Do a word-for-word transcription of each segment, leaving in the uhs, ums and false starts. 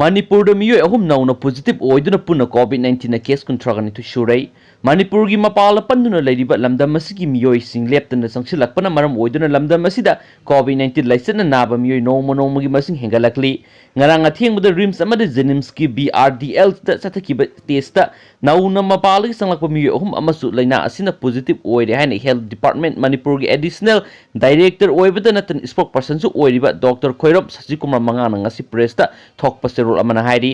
ꯃꯅꯤꯄꯨꯔꯗ ꯃꯤꯑꯣꯏ ꯑꯍꯨꯝ ꯅꯧꯅ positive ꯑꯣꯏꯗꯨꯅ ꯄꯨꯟꯅ COVID nineteenꯅ case ꯀꯨꯟꯊ꯭ꯔꯥꯒ ꯅꯤꯊꯣꯏ ꯁꯨꯔꯦ꯫ ꯃꯅꯤꯄꯨꯔꯒꯤ ꯃꯄꯥꯟ ꯂꯝ ꯄꯟꯗꯨꯅ ꯂꯩꯔꯤꯕ ꯂꯝꯗꯝ ꯑꯁꯤꯒꯤ ꯃꯤꯑꯣꯏꯁꯤꯡ ꯂꯦꯞꯇꯅ ꯆꯪꯁꯤꯜꯂꯛꯄꯅ ꯃꯔꯝ ꯑꯣꯏꯗꯨꯅ ꯂꯝꯗꯝ ꯑꯁꯤꯗ COVID nineteen ꯂꯥꯏꯆꯠꯅ ꯅꯥꯕ ꯃꯤꯑꯣꯏ ꯅꯣꯡꯃ ꯅꯣꯡꯃꯒꯤ ꯃꯁꯤꯡ ꯍꯦꯟꯒꯠꯂꯛꯂꯤ꯫ ꯉꯔꯥꯡ ꯑꯊꯦꯡꯕꯗ RIMS ꯑꯃꯗꯤ JNIMSꯀꯤ BRDLꯗ ꯆꯠꯊꯈꯤꯕ testꯇ ꯅꯧꯅ ꯃꯄꯥꯟꯗꯒꯤ ꯆꯪꯂꯛꯄ ꯃꯤꯑꯣꯏ ꯑꯍꯨꯝ ꯑꯃꯁꯨ ꯂꯥꯏꯅꯥ ꯑꯁꯤꯅ positive ꯑꯣꯏꯔꯦ ꯍꯥꯏꯅ Health Department ꯃꯅꯤꯄꯨꯔꯒꯤ Additional Director ꯑꯣꯏꯕꯗ ꯅꯠꯇꯅ spokespersonꯁꯨ ꯑꯣꯏꯔꯤꯕ Doctor ꯈꯣꯏꯔꯣꯞ ꯁꯖꯤꯀꯨꯃꯥꯔ ꯃꯉꯥꯅ ꯉꯁꯤ pressꯇ ꯊꯣꯛꯄ ꯆꯦꯔꯣꯜ ꯑꯃꯅ ꯍꯥꯏꯔꯤ꯫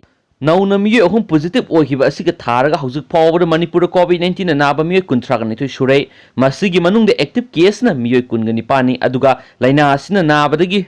ꯅꯧꯅ ꯃꯤꯑꯣꯏ ꯑꯍꯨꯝ positive ꯑꯣꯏꯈꯤꯕ ꯑꯁꯤꯒ ꯊꯥꯔꯒ ꯍꯧꯖꯤꯛ ꯐꯥꯎꯕꯗ ꯃꯅꯤꯄꯨꯔꯗ COVID nineteenꯅ ꯅꯥꯕ ꯃꯤꯑꯣꯏ ꯀꯨꯟꯊ꯭ꯔꯥꯒ ꯅꯤꯊꯣꯏ ꯁꯨꯔꯦ꯫ ꯃꯁꯤꯒꯤ ꯃꯅꯨꯡꯗ active caseꯅ ꯃꯤꯑꯣꯏ ꯀꯨꯟꯒ ꯅꯤꯄꯥꯟꯅꯤ, ꯑꯗꯨꯒ ꯂꯥꯏꯅꯥ ꯑꯁꯤꯅ ꯅꯥꯕꯗꯒꯤ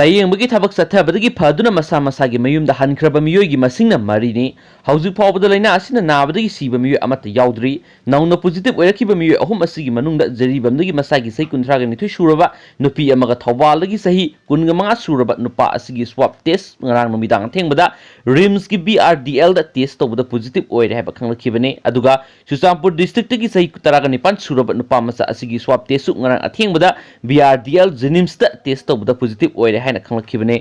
ꯂꯥꯌꯦꯡꯕꯒꯤ ꯊꯕꯛ ꯆꯠꯊꯕꯗꯒꯤ ꯐꯗꯨꯅ ꯃꯁꯥ ꯃꯁꯥꯒꯤ ꯃꯌꯨꯝꯗ ꯍꯟꯈ꯭ꯔꯕ ꯃꯤꯑꯣꯏꯒꯤ ꯃꯁꯤꯡꯅ ꯃꯔꯤꯅꯤ꯫ ꯍꯧꯖꯤꯛ ꯐꯥꯎꯕꯗ ꯂꯥꯏꯅꯥ ꯑꯁꯤꯅ ꯅꯥꯕꯗꯒꯤ ꯁꯤꯕ ꯃꯤꯑꯣꯏ ꯑꯃꯠꯇ ꯌꯥꯎꯗ꯭ꯔꯤ꯫ ꯅꯧꯅ positive ꯑꯣꯏꯔꯛꯈꯤꯕ ꯃꯤꯑꯣꯏ ꯑꯍꯨꯝ ꯑꯁꯤꯒꯤ ꯃꯅꯨꯡꯗ ꯖꯤꯔꯤꯕꯥꯝꯗꯒꯤ ꯃꯁꯥꯒꯤ ꯆꯍꯤ ꯀꯨꯟꯊ꯭ꯔꯥꯒ ꯅꯤꯊꯣꯏ ꯁꯨꯔꯕ ꯅꯨꯄꯤ ꯑꯃꯒ ꯊꯧꯕꯥꯜꯗꯒꯤ ꯆꯍꯤ ꯀꯨꯟꯒ ꯃꯉꯥ ꯁꯨꯔꯕ ꯅꯨꯄꯥ ꯑꯁꯤꯒꯤ swab test ꯉꯔꯥꯡ ꯅꯨꯃꯤꯗꯥꯡ ꯑꯊꯦꯡꯕꯗ RIMSꯀꯤ BRDLꯗ test ꯇꯧꯕꯗ positive ꯑꯣꯏꯔꯦ ꯍꯥꯏꯕ ꯈꯪꯂꯛꯈꯤꯕꯅꯤ꯫ ꯑꯗꯨꯒ ꯆꯨꯔꯆꯥꯟꯄꯨꯔ districtꯇꯒꯤ ꯆꯍꯤ ꯇꯔꯥꯒ ꯅꯤꯄꯥꯟ ꯁꯨꯔꯕ ꯅꯨꯄꯥ ꯃꯆꯥ ꯑꯁꯤꯒꯤ swab testꯁꯨ ꯉꯔꯥꯡ ꯑꯊꯦꯡꯕꯗ BRDL JNIMSꯇ test ꯇꯧꯕꯗ positive ꯑꯣꯏꯔꯦ ꯍꯥꯏꯅ ꯈꯪꯂꯛꯈꯤꯕꯅꯤ꯫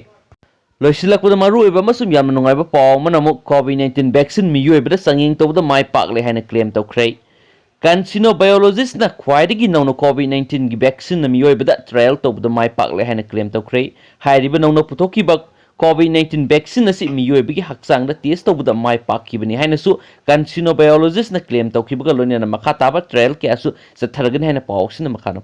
ꯂꯣꯏꯁꯤꯜꯂꯛꯄꯗ ꯃꯔꯨꯑꯣꯏꯕ ꯑꯃꯁꯨꯡ ꯌꯥꯝꯅ ꯅꯨꯡꯉꯥꯏꯕ ꯄꯥꯎ ꯑꯃꯅ ꯑꯃꯨꯛ COVID nineteen vaccine ꯃꯤꯑꯣꯏꯕꯗ ꯆꯥꯡꯌꯦꯡ ꯇꯧꯕꯗ ꯃꯥꯏ ꯄꯥꯛꯂꯦ ꯍꯥꯏꯅ claim ꯇꯧꯈ꯭ꯔꯦ꯫ Carcinobiologistꯅ ꯈ꯭ꯋꯥꯏꯗꯒꯤ ꯅꯧꯅ COVID nineteenꯒꯤ vaccineꯅ ꯃꯤꯑꯣꯏꯕꯗ trial ꯇꯧꯕꯗ ꯃꯥꯏ ꯄꯥꯛꯂꯦ ꯍꯥꯏꯅ claim ꯇꯧꯈ꯭ꯔꯦ꯫ ꯍꯥꯏꯔꯤꯕ ꯅꯧꯅ ꯄꯨꯊꯣꯛꯈꯤꯕ COVID nineteen vaccine ꯑꯁꯤ ꯃꯤꯑꯣꯏꯕꯒꯤ ꯍꯛꯆꯥꯡꯗ test ꯇꯧꯕꯗ ꯃꯥꯏ ꯄꯥꯛꯈꯤꯕꯅꯤ ꯍꯥꯏꯅꯁꯨ Carcinobiologistꯅ claim ꯇꯧꯈꯤꯕꯒ ꯂꯣꯏꯅꯅ ꯃꯈꯥ ꯇꯥꯕ trial ꯀꯌꯥꯁꯨ ꯆꯠꯊꯔꯒꯅꯤ ꯍꯥꯏꯅ ꯄꯥꯎꯁꯤꯅ ꯃꯈꯥꯗ